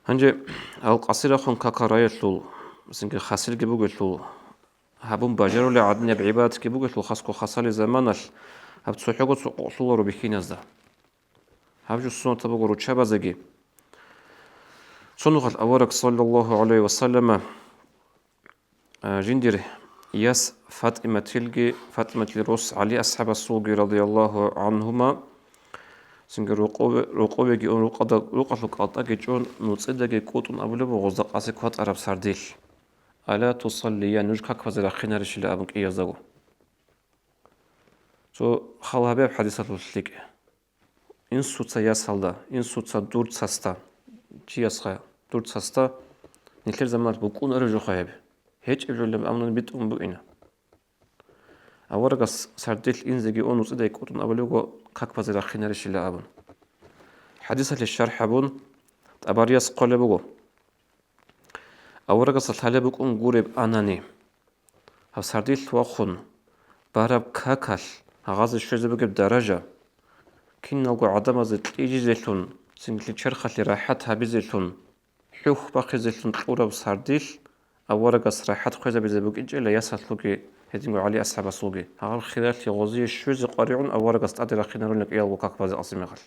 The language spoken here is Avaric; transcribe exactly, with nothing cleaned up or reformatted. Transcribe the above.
Гьанже гьал къасирахъун какал раялъул, цинги хасилги бугелъул, гьабун бажарулел гӀадинаб гӀибадатги бугелъул, хасго хасалил заманалъ гьаб цохӀого цо къокълъуларо бихьиназда. Гьаб жо суннатаб буго руччабазеги. Цо нухалъ авараг, саллаллагьу гӀалайгьи ва саллама, а, жиндир яс ФатӀиматилги, ФатӀиматил рос ГӀали асхӀабасулги, радияллагьу гӀангьума, цинги рокъове-, рокъовеги ун, рукъада-, рукъалъул кӀалтӀаги чӀун, нуцӀидаги кӀутӀун абулеб буго гъозда къаси кватӀараб сардилъ: «Ала тусаллиян, нуж какбазе рахъинарищила?» абун кӀияздаго. Цо хал гьабияб хӀадисалъулъ лъикӀ. Инсуца ясалда, инсуца дур цасда, чиясха дур цасда, нилъер заманалъ букӀунарев жоха гьеб. ГьечӀеб жолеб амнани битӀун бугина. Аварагас сардилъ инзеги ун нуцӀидай кӀутӀун абулеб буго, какбазе рахъинарищила абун. ХӀадисалъе шархӀ гьабун, ТӀабарияс хъвалеб буго. Аварагасда лъалеб букӀун гуреб анани, гьаб сардилъ вахъун бараб какалъ гьагъазе щвезе бугеб даража, киналго гӀадамазе кьижизелъун, цинги черхалъе рахӀат гьабизелъун, хӀухь бахъизелъун кьураб сардилъ аварагас рахӀат хвезабизе букӀинчӀила ясалъулги гьединго ГӀали асхӀабасулги. Гьаб хиралъи гъозие щвезе къваригӀун аварагас тӀаде рахъинарулин кӀиялго какбазе къаси мехалъ.